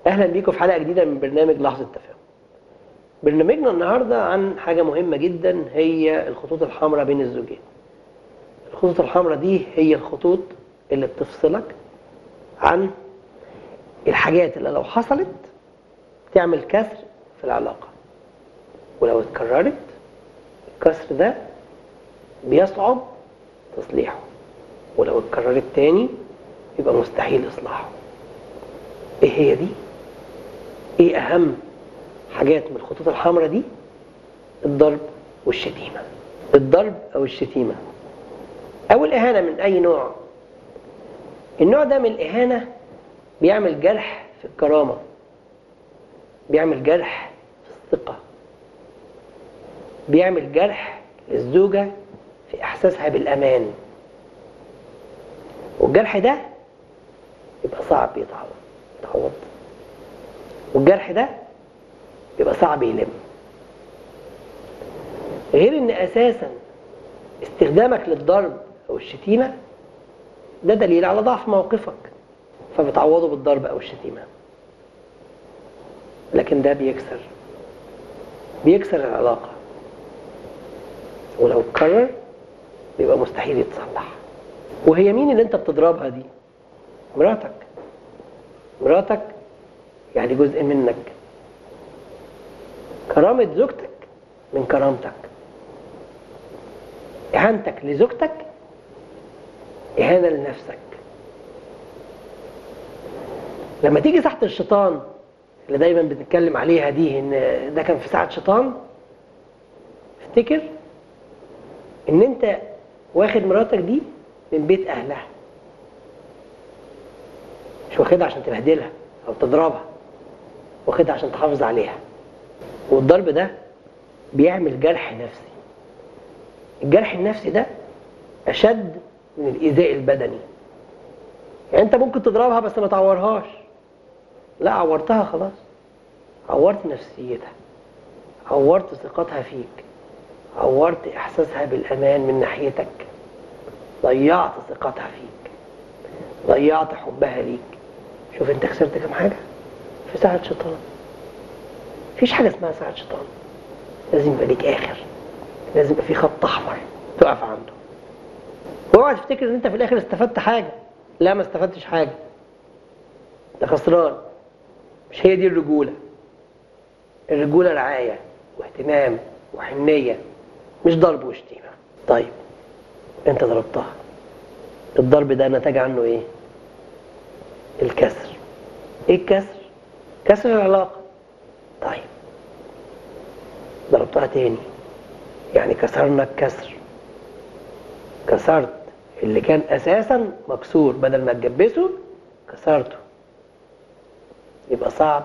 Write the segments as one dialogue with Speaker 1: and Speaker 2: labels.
Speaker 1: اهلا بيكم في حلقة جديدة من برنامج لحظة تفاهم. برنامجنا النهارده عن حاجة مهمة جدا، هي الخطوط الحمراء بين الزوجين. الخطوط الحمراء دي هي الخطوط اللي بتفصلك عن الحاجات اللي لو حصلت تعمل كسر في العلاقة، ولو اتكررت الكسر ده بيصعب تصليحه، ولو اتكررت تاني يبقى مستحيل اصلاحه. ايه هي دي؟ ايه اهم حاجات من الخطوط الحمراء دي؟ الضرب والشتيمه. الضرب او الشتيمة او الاهانة من اي نوع. النوع ده من الاهانة بيعمل جرح في الكرامة، بيعمل جرح في الثقة، بيعمل جرح للزوجة في احساسها بالامان، والجرح ده يبقى صعب يتعوض، والجرح ده يبقى صعب يلم. غير ان اساسا استخدامك للضرب او الشتيمة ده دليل على ضعف موقفك، فبتعوضه بالضرب او الشتيمة، لكن ده بيكسر العلاقة، ولو اتكرر بيبقى مستحيل يتصلح. وهي مين اللي انت بتضربها دي؟ مراتك. مراتك يعني جزء منك. كرامة زوجتك من كرامتك. إهانتك لزوجتك إهانة لنفسك. لما تيجي ساحة الشيطان اللي دايما بنتكلم عليها دي، إن ده كان في ساعة شيطان، افتكر إن أنت واخد مراتك دي من بيت أهلها، مش واخدها عشان تبهدلها أو تضربها، واخدها عشان تحافظ عليها. والضرب ده بيعمل جرح نفسي. الجرح النفسي ده أشد من الإيذاء البدني. يعني أنت ممكن تضربها بس ما تعورهاش، لا عورتها خلاص، عورت نفسيتها، عورت ثقتها فيك، عورت إحساسها بالأمان من ناحيتك، ضيعت ثقتها فيك، ضيعت حبها ليك. شوف أنت خسرت كام حاجة في ساعة شيطان. مفيش حاجة اسمها ساعة شيطان، لازم يبقى ليك آخر، لازم يبقى في خط أحمر تقف عنده. واوعى تفتكر إن أنت في الآخر استفدت حاجة، لا ما استفدتش حاجة، أنت خسران. مش هي دي الرجولة. الرجولة رعاية واهتمام وحنية، مش ضرب وشتيمة. طيب أنت ضربتها، الضرب ده نتج عنه إيه؟ الكسر. إيه الكسر؟ كسر العلاقة. طيب ضربتها تاني، يعني كسرنا الكسر، كسرت اللي كان اساسا مكسور، بدل ما تجبسه كسرته، يبقى صعب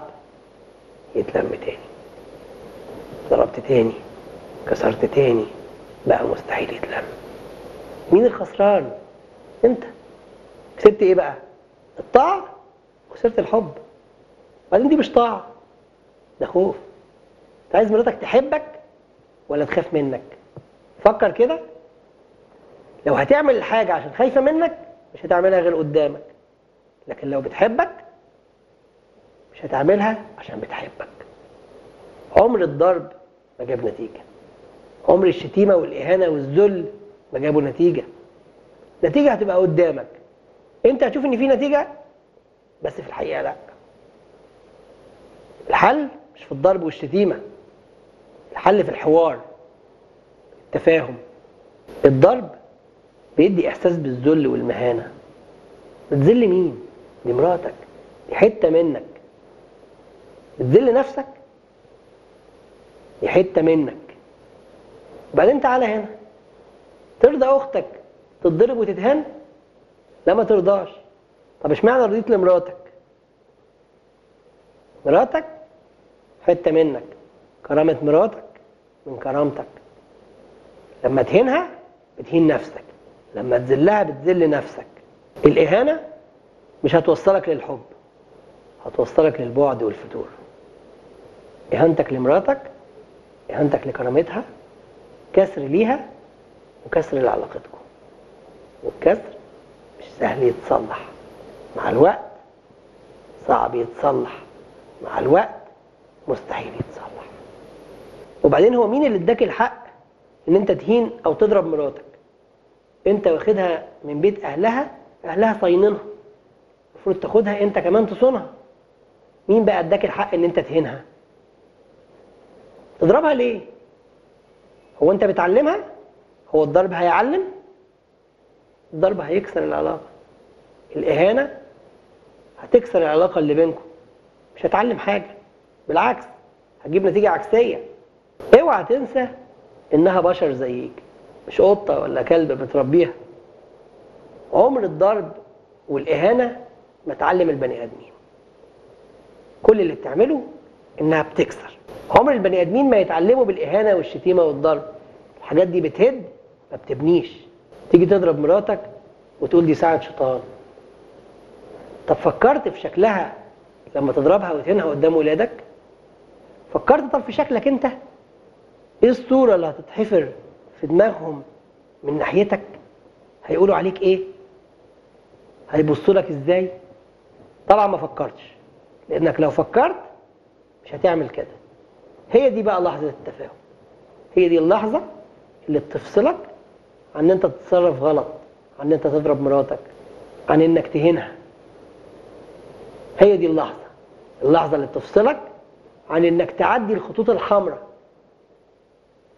Speaker 1: يتلم تاني. ضربت تاني، كسرت تاني، بقى مستحيل يتلم. مين الخسران؟ انت. كسبت ايه بقى؟ الطاعة، وخسرت الحب. بعدين دي مش طاعة، ده خوف. انت عايز مراتك تحبك ولا تخاف منك؟ فكر كده. لو هتعمل الحاجة عشان خايفة منك مش هتعملها غير قدامك، لكن لو بتحبك مش هتعملها عشان بتحبك. عمر الضرب ما جاب نتيجة، عمر الشتيمة والإهانة والذل ما جابوا نتيجة. نتيجة هتبقى قدامك، انت هتشوف ان في نتيجة، بس في الحقيقة لا. الحل مش في الضرب والشتيمة، الحل في الحوار، التفاهم. الضرب بيدي احساس بالذل والمهانة. بتذل مين؟ دي مراتك، دي حتة منك. بتذل نفسك، دي حتة منك. وبعدين تعالى هنا، ترضى اختك تتضرب وتتهان؟ لا ما ترضاش. طب اشمعنى رضيت لمراتك؟ مراتك حتة منك، كرامة مراتك من كرامتك. لما تهينها بتهين نفسك، لما تذلها بتذل نفسك. الإهانة مش هتوصلك للحب، هتوصلك للبعد والفتور. إهانتك لمراتك، إهانتك لكرامتها، كسر ليها وكسر لعلاقتكم. والكسر مش سهل يتصلح مع الوقت، صعب يتصلح. مع الوقت مستحيل يتصلح. وبعدين هو مين اللي اداك الحق ان انت تهين او تضرب مراتك؟ انت واخدها من بيت اهلها، اهلها صاينينها، المفروض تاخدها انت كمان تصونها. مين بقى اداك الحق ان انت تهينها؟ تضربها ليه؟ هو انت بتعلمها؟ هو الضرب هيعلم؟ الضرب هيكسر العلاقة. الإهانة هتكسر العلاقة اللي بينكم، مش هتعلم حاجة، بالعكس هتجيب نتيجة عكسية. اوعى تنسى انها بشر زيك، مش قطة ولا كلب بتربيها. عمر الضرب والإهانة ما تعلم البني آدمين. كل اللي بتعمله انها بتكسر. عمر البني آدمين ما يتعلموا بالإهانة والشتيمة والضرب. الحاجات دي بتهد ما بتبنيش. تيجي تضرب مراتك وتقول دي ساعة شيطان. طب فكرت في شكلها لما تضربها وتهينها قدام ولادك؟ فكرت طب في شكلك انت؟ ايه الصورة اللي هتتحفر في دماغهم من ناحيتك؟ هيقولوا عليك ايه؟ هيبصوا لك ازاي؟ طبعا ما فكرتش، لانك لو فكرت مش هتعمل كده. هي دي بقى لحظة التفاهم، هي دي اللحظة اللي بتفصلك عن ان انت تتصرف غلط، عن ان انت تضرب مراتك، عن انك تهينها. هي دي اللحظة، اللحظة اللي بتفصلك عن انك تعدي الخطوط الحمراء،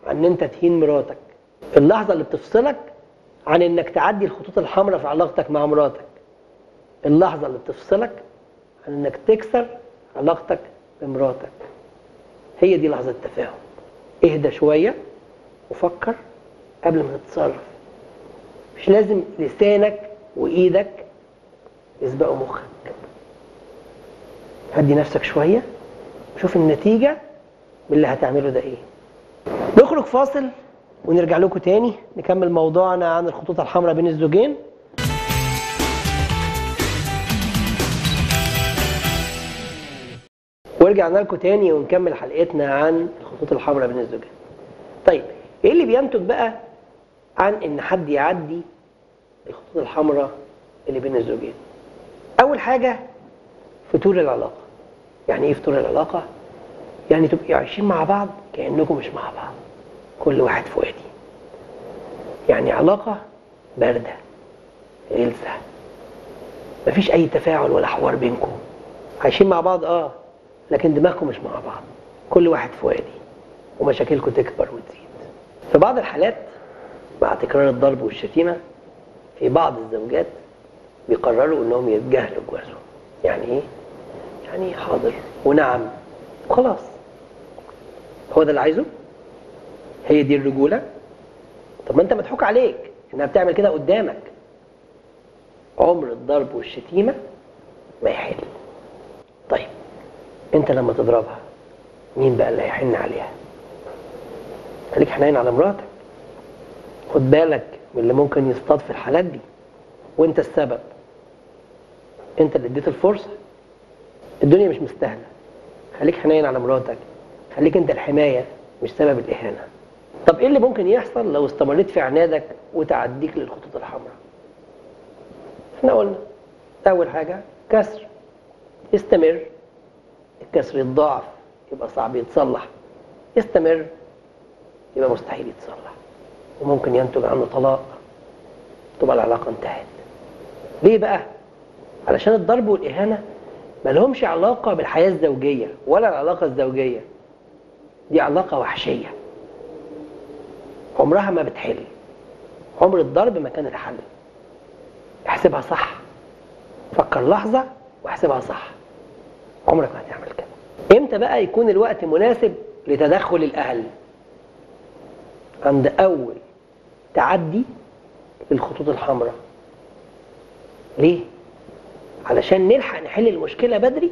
Speaker 1: عن ان انت تهين مراتك. اللحظة اللي بتفصلك عن انك تعدي الخطوط الحمراء في علاقتك مع مراتك. اللحظة اللي بتفصلك عن انك تكسر علاقتك بمراتك. هي دي لحظة التفاهم. اهدى شوية وفكر قبل ما تتصرف. مش لازم لسانك وايدك يسبقوا مخك. هدي نفسك شوية وشوف النتيجة باللي هتعمله ده ايه. نخرج فاصل ونرجع لكم تاني نكمل موضوعنا عن الخطوط الحمراء بين الزوجين. ورجعنا لكم تاني ونكمل حلقتنا عن الخطوط الحمراء بين الزوجين. طيب ايه اللي بينتج بقى عن ان حد يعدي الخطوط الحمراء اللي بين الزوجين؟ اول حاجة فتور العلاقة. يعني ايه فتور العلاقة؟ يعني تبقوا عايشين مع بعض كأنكم مش مع بعض، كل واحد في وادي. يعني علاقة باردة غلسة، مفيش أي تفاعل ولا حوار بينكم. عايشين مع بعض لكن دماغكم مش مع بعض، كل واحد في وادي، ومشاكلكم تكبر وتزيد. في بعض الحالات مع تكرار الضرب والشتيمة في بعض الزوجات بيقرروا انهم يتجاهلوا جوازهم. يعني ايه؟ يعني حاضر ونعم وخلاص. هو ده اللي عايزه؟ هي دي الرجولة؟ طب ما انت مضحوك عليك انها بتعمل كده قدامك. عمر الضرب والشتيمة ما يحل. طيب انت لما تضربها مين بقى اللي هيحن عليها؟ خليك حنين على مراتك. خد بالك من اللي ممكن يصطاد في الحالات دي، وانت السبب، انت اللي اديت الفرصة. الدنيا مش مستاهلة. خليك حنين على مراتك، خليك انت الحماية مش سبب الإهانة. طب ايه اللي ممكن يحصل لو استمريت في عنادك وتعديك للخطوط الحمراء؟ احنا قلنا اول حاجة كسر، استمر، الكسر يتضاعف يبقى صعب يتصلح، يستمر يبقى مستحيل يتصلح، وممكن ينتج عنه طلاق، تبقى العلاقة انتهت. ليه بقى؟ علشان الضرب والإهانة ما لهمش علاقة بالحياة الزوجية ولا العلاقة الزوجية. دي علاقة وحشية عمرها ما بتحل. عمر الضرب ما كان الحل. احسبها صح، فكر لحظة واحسبها صح، عمرك ما هتعمل كده. امتى بقى يكون الوقت مناسب لتدخل الأهل؟ عند أول تعدي للخطوط الحمراء. ليه؟ علشان نلحق نحل المشكلة بدري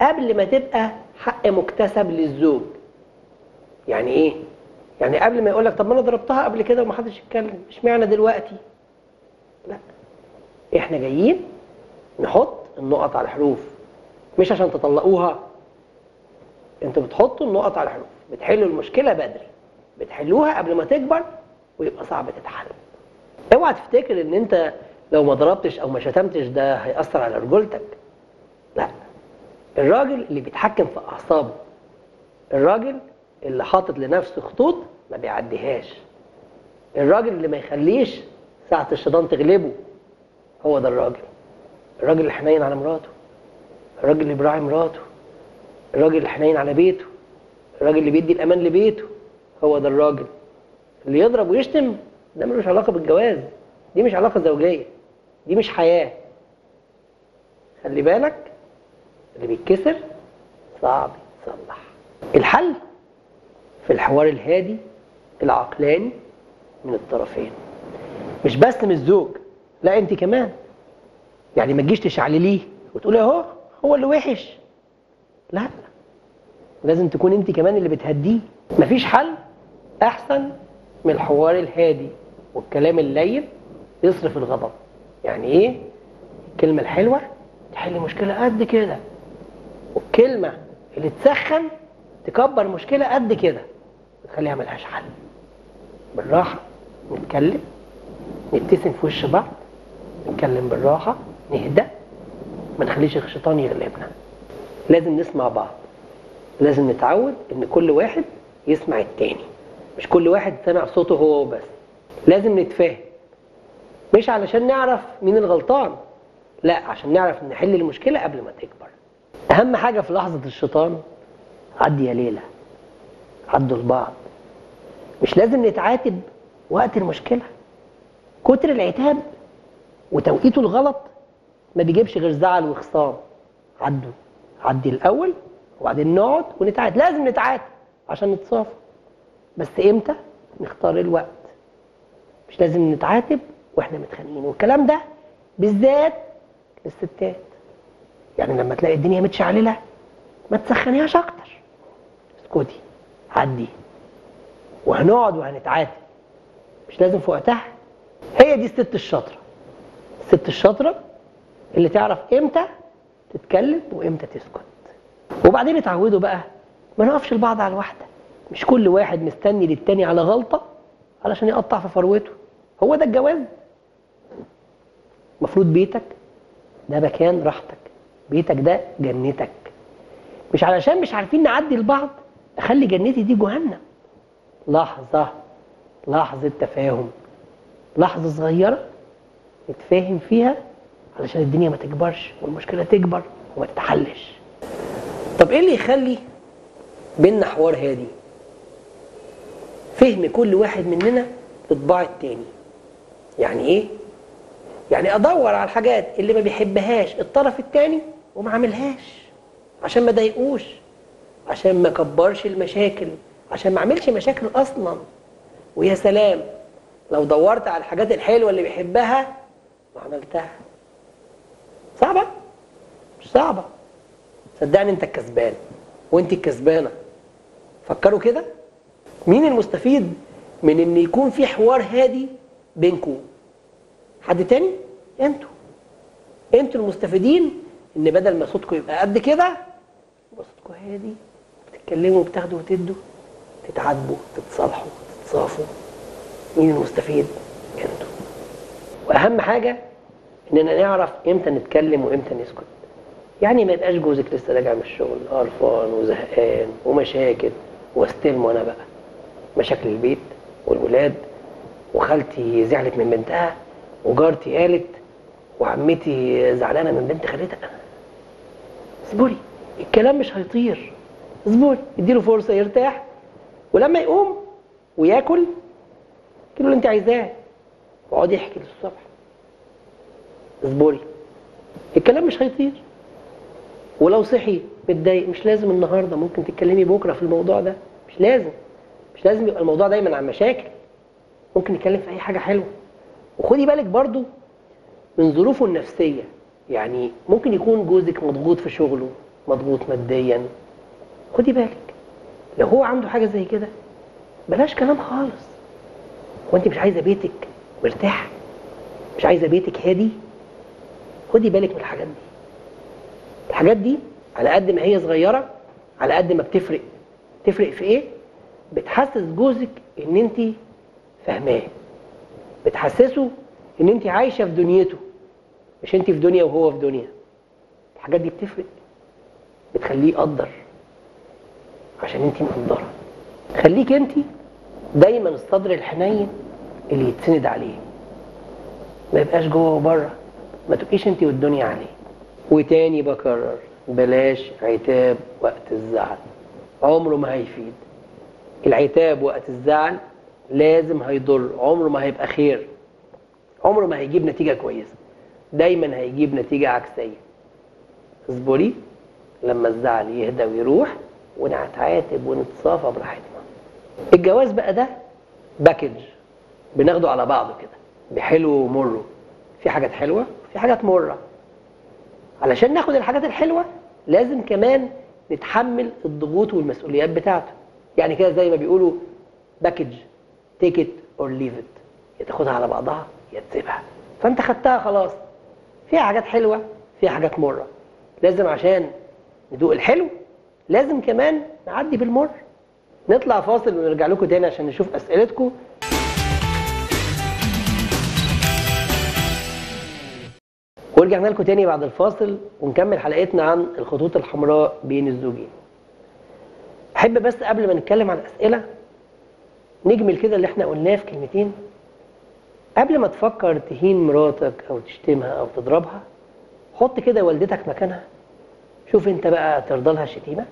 Speaker 1: قبل ما تبقى حق مكتسب للزوج. يعني ايه؟ يعني قبل ما يقولك طب ما انا ضربتها قبل كده ومحدش اتكلم، اشمعنى دلوقتي؟ لا، احنا جايين نحط النقط على الحروف، مش عشان تطلقوها. انتوا بتحطوا النقط على الحروف، بتحلوا المشكلة بدري، بتحلوها قبل ما تكبر ويبقى صعب تتحل. اوعى تفتكر ان انت لو ما ضربتش او ما شتمتش ده هيأثر على رجولتك. لا، الراجل اللي بيتحكم في اعصابه، الراجل اللي حاطط لنفسه خطوط ما بيعديهاش، الراجل اللي ما يخليش ساعة الشيطان تغلبه، هو ده الراجل. الراجل اللي حنين على مراته، الراجل اللي بيراعي مراته، الراجل اللي حنين على بيته، الراجل اللي بيدي الامان لبيته، هو ده الراجل. اللي يضرب ويشتم ده ملوش علاقة بالجواز، دي مش علاقة زوجية، دي مش حياة. خلي بالك، اللي بيتكسر صعب يتصلح. الحل في الحوار الهادي العقلاني من الطرفين، مش بس من الزوج، لا انت كمان. يعني ما تجيش تشعلليه وتقولي اهو هو اللي وحش، لا، لازم تكون انت كمان اللي بتهديه. مفيش حل احسن من الحوار الهادي والكلام اللين يصرف الغضب. يعني ايه؟ الكلمة الحلوة تحل مشكلة قد كده، والكلمة اللي تسخن تكبر مشكلة قد كده وتخليها ملهاش حل. بالراحة نتكلم، نبتسم في وش بعض، نتكلم بالراحة، نهدى، ما نخليش الشيطان يغلبنا. لازم نسمع بعض، لازم نتعود ان كل واحد يسمع التاني، مش كل واحد سامع صوته هو وبس. لازم نتفاهم، مش علشان نعرف مين الغلطان، لا، عشان نعرف نحل المشكلة قبل ما تكبر. أهم حاجة في لحظة الشيطان، عدي يا ليلى، عدوا لبعض. مش لازم نتعاتب وقت المشكلة، كتر العتاب وتوقيته الغلط ما بيجيبش غير زعل وخصام. عدوا، عدي الأول وبعدين نقعد ونتعاتب. لازم نتعاتب عشان نتصافى، بس امتى؟ نختار الوقت. مش لازم نتعاتب واحنا متخانقين، والكلام ده بالذات للستات. يعني لما تلاقي الدنيا متشعلله ما تسخنيهاش اكتر، اسكتي، عدي، وهنقعد وهنتعاتب، مش لازم في وقتها. هي دي الست الشاطره، الست الشاطره اللي تعرف امتى تتكلم وامتى تسكت. وبعدين اتعودوا بقى ما نقفش لبعض على الواحدة، مش كل واحد مستني للتاني على غلطه علشان يقطع في فروته. هو ده الجواز؟ المفروض بيتك ده مكان راحتك، بيتك ده جنتك، مش علشان مش عارفين نعدي لبعض اخلي جنتي دي جهنم. لحظة، لحظة تفاهم، لحظة صغيرة نتفاهم فيها علشان الدنيا ما تكبرش والمشكلة تكبر وما تتحلش. طب ايه اللي يخلي بينا حوار هادي؟ فهم كل واحد مننا لطباع التاني. يعني ايه؟ يعني ادور على الحاجات اللي ما بيحبهاش الطرف التاني وما عاملهاش، عشان ما ضايقوش، عشان ما كبرش المشاكل، عشان ما اعملش مشاكل اصلا. ويا سلام لو دورت على الحاجات الحلوة اللي بيحبها وعملتها. صعبة؟ مش صعبة، صدقني انت الكسبان وانت الكسبانه. فكروا كده، مين المستفيد من ان يكون في حوار هادي بينكم؟ حد تاني؟ انتوا. انتوا المستفيدين، ان بدل ما صوتكم يبقى قد كده يبقى صوتكم هادي، بتتكلموا وبتاخدوا وتدوا، تتعاتبوا، تتصالحوا، تتصافوا. مين المستفيد؟ انتوا. واهم حاجة اننا نعرف امتى نتكلم وامتى نسكت. يعني ما يبقاش جوزك لسه راجع من الشغل قرفان وزهقان ومشاكل، واستلم وانا بقى مشاكل البيت والولاد، وخالتي زعلت من بنتها، وجارتي قالت، وعمتي زعلانة من بنت خالتها. اصبري، الكلام مش هيطير، اصبري، اديله فرصة يرتاح، ولما يقوم وياكل كله اللي انت عايزاه، واقعدي احكي للصبح. اصبري، الكلام مش هيطير. ولو صحي متضايق مش لازم النهارده، ممكن تتكلمي بكره في الموضوع ده، مش لازم، مش لازم يبقى الموضوع دايما عن مشاكل، ممكن نتكلم في اي حاجة حلوة. وخدي بالك برضو من ظروفه النفسية، يعني ممكن يكون جوزك مضغوط في شغله، مضغوط ماديا، خدي بالك لو هو عنده حاجة زي كده بلاش كلام خالص. هو انت مش عايزه بيتك مرتاح؟ مش عايزه بيتك هادي؟ خدي بالك من الحاجات دي. الحاجات دي على قد ما هي صغيرة على قد ما بتفرق. تفرق في ايه؟ بتحسس جوزك ان انت فاهماه، بتحسسه ان انت عايشه في دنيته، مش انت في دنيا وهو في دنيا. الحاجات دي بتفرق. بتخليه يقدر عشان انت مقدره. خليك انت دايما الصدر الحنين اللي يتسند عليه، ما يبقاش جوه وبره، ما تبقيش انت والدنيا عليه. وتاني بكرر، بلاش عتاب وقت الزعل، عمره ما هيفيد. العتاب وقت الزعل لازم هيضر، عمره ما هيبقى خير، عمره ما هيجيب نتيجة كويسة، دايما هيجيب نتيجة عكسية. اصبري لما الزعل يهدى ويروح، ونتعاتب ونتصافى براحتنا. الجواز بقى ده package بناخده على بعضه كده، بحلو ومرة، في حاجات حلوة في حاجات مرة. علشان ناخد الحاجات الحلوة لازم كمان نتحمل الضغوط والمسؤوليات بتاعته. يعني كده زي ما بيقولوا package، take it or leave it، يا تاخدها على بعضها يا تسيبها. فانت خدتها خلاص، فيها حاجات حلوة فيها حاجات مرة. لازم عشان ندوق الحلو لازم كمان نعدي بالمر. نطلع فاصل ونرجع لكم تاني عشان نشوف اسئلتكم. ورجعنا لكم تاني بعد الفاصل ونكمل حلقتنا عن الخطوط الحمراء بين الزوجين. احب بس قبل ما نتكلم عن الاسئلة نجمل كده اللي احنا قلناه في كلمتين. قبل ما تفكر تهين مراتك او تشتمها او تضربها، حط كده والدتك مكانها. شوف انت بقى ترضى لها الشتيمة؟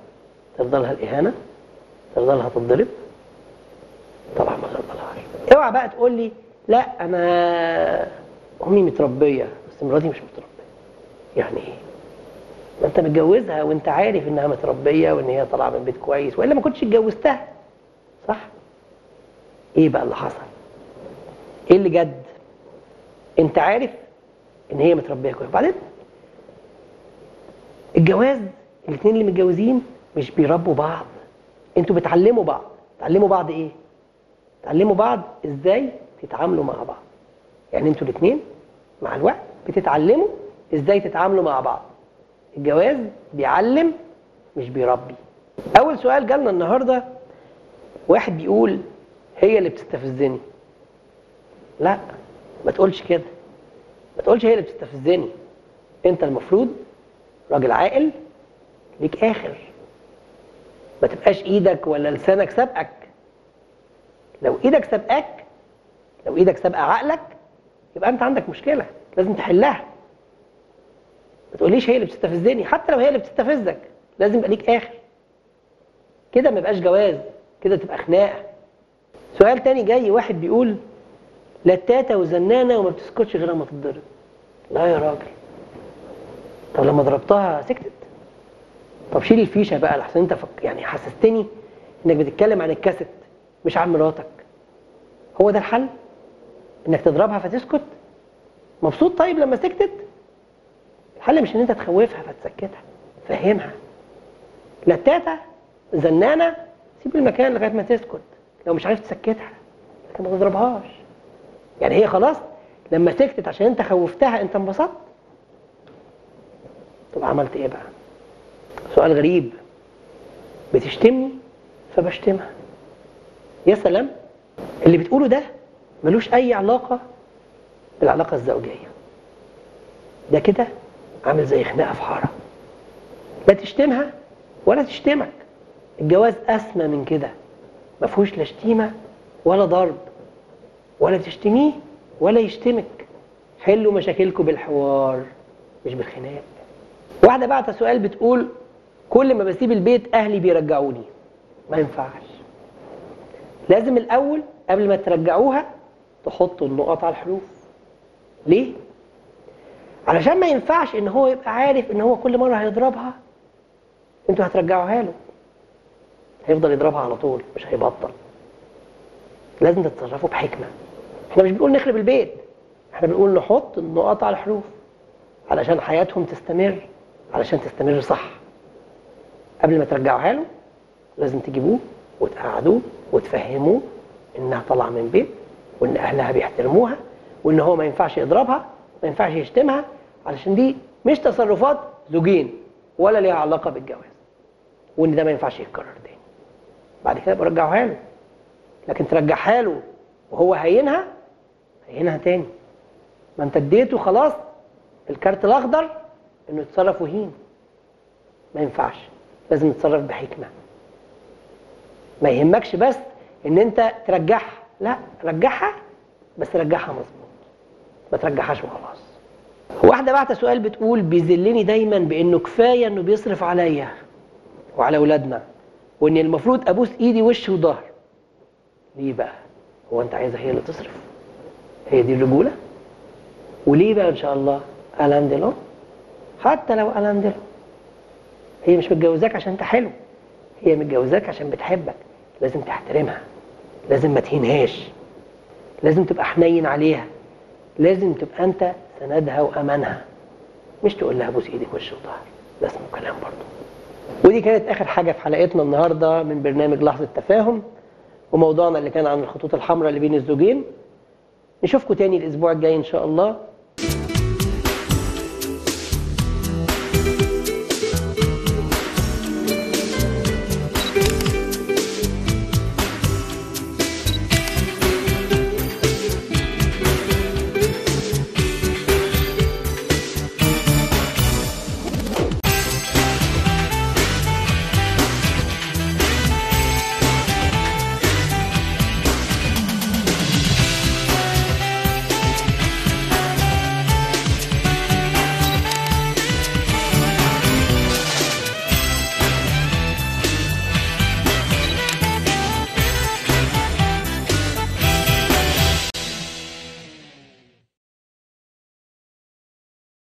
Speaker 1: ترضى لها الاهانة؟ ترضى لها تتضرب؟ طبعا ما ترضى لهاش. اوعى بقى تقول لي لا انا امي متربيه بس مراتي مش متربيه. يعني ايه؟ ما انت متجوزها وانت عارف انها متربيه وان هي طالعه من بيت كويس، والا ما كنتش اتجوزتها، صح؟ ايه بقى اللي حصل؟ ايه اللي جد؟ انت عارف ان هي متربيه كويس. بعدين الجواز الاثنين اللي متجوزين مش بيربوا بعض، انتوا بتعلموا بعض. تعلموا بعض ايه؟ تعلموا بعض ازاي تتعاملوا مع بعض. يعني انتوا الاثنين مع الوقت بتتعلموا ازاي تتعاملوا مع بعض. الجواز بيعلم مش بيربي. اول سؤال جالنا النهارده واحد بيقول هي اللي بتستفزني. لا، ما تقولش كده، ما تقولش هي اللي بتستفزني. انت المفروض راجل عاقل ليك اخر، ما تبقاش ايدك ولا لسانك سابقك. لو ايدك سابقاك، لو ايدك سابقه عقلك، يبقى انت عندك مشكلة لازم تحلها. ما تقوليش هي اللي بتستفزني، حتى لو هي اللي بتستفزك لازم يبقى ليك اخر. كده ما يبقاش جواز، كده تبقى خناقه. سؤال تاني جاي واحد بيقول لتاته وزنانه وما بتسكتش غير لما تتضرب. لا يا راجل، طب لما ضربتها سكتت؟ طب شيل الفيشه بقى لحسن انت يعني حسستني انك بتتكلم عن الكاسيت مش عن مراتك. هو ده الحل؟ انك تضربها فتسكت؟ مبسوط طيب لما سكتت؟ الحل مش ان انت تخوفها فتسكتها، فهمها. لتاته زنانه سيب المكان لغاية ما تسكت، لو مش عارف تسكتها، لكن ما تضربهاش. يعني هي خلاص لما سكتت عشان انت خوفتها انت انبسطت؟ طب عملت ايه بقى؟ سؤال غريب. بتشتمني فبشتمها. يا سلام، اللي بتقوله ده ملوش اي علاقة بالعلاقة الزوجية. ده كده عامل زي خناقه في حارة، لا تشتمها ولا تشتمك. الجواز اسمى من كده، ما فيهوش لا شتيمه ولا ضرب، ولا تشتميه ولا يشتمك. حلوا مشاكلكم بالحوار مش بالخناق. واحدة بعت سؤال بتقول كل ما بسيب البيت اهلي بيرجعوني. ما ينفعش، لازم الاول قبل ما ترجعوها تحطوا النقط على الحروف. ليه؟ علشان ما ينفعش ان هو يبقى عارف ان هو كل مرة هيضربها انتوا هترجعوها له، هيفضل يضربها على طول مش هيبطل. لازم تتصرفوا بحكمه. احنا مش بنقول نخرب البيت، احنا بنقول نحط النقط على الحروف علشان حياتهم تستمر، علشان تستمر صح. قبل ما ترجعوها له لازم تجيبوه وتقعدوه وتفهموه انها طالعه من بيت وان اهلها بيحترموها وان هو ما ينفعش يضربها، ما ينفعش يشتمها، علشان دي مش تصرفات زوجين ولا ليها علاقة بالجواز، وان ده ما ينفعش يتكرر تاني. بعد كده برجعوها له، لكن ترجعها له وهو هينها هينها تاني. ما انت اديته خلاص الكارت الاخضر انه يتصرف وهين، ما ينفعش. لازم تتصرف بحكمه. ما يهمكش بس ان انت ترجعها، لا رجعها بس رجعها مظبوط، ما ترجعهاش وخلاص. واحدة بعت سؤال بتقول بيذلني دايما بانه كفاية انه بيصرف عليا وعلى اولادنا، وان المفروض ابوس ايدي وش وظهر. ليه بقى؟ هو انت عايزها هي اللي تصرف؟ هي دي الرجولة؟ وليه بقى ان شاء الله الان ديلون؟ حتى لو الان ديلون، هي مش متجوزاك عشان انت حلو، هي متجوزاك عشان بتحبك. لازم تحترمها، لازم ما تهينهاش، لازم تبقى حنين عليها، لازم تبقى انت سندها وامانها، مش تقول لها بوس ايدك وش وظهر. ده اسمه كلام برضه. ودي كانت اخر حاجة في حلقتنا النهارده من برنامج لحظة تفاهم، وموضوعنا اللي كان عن الخطوط الحمراء اللي بين الزوجين. نشوفكم تاني الاسبوع الجاي ان شاء الله.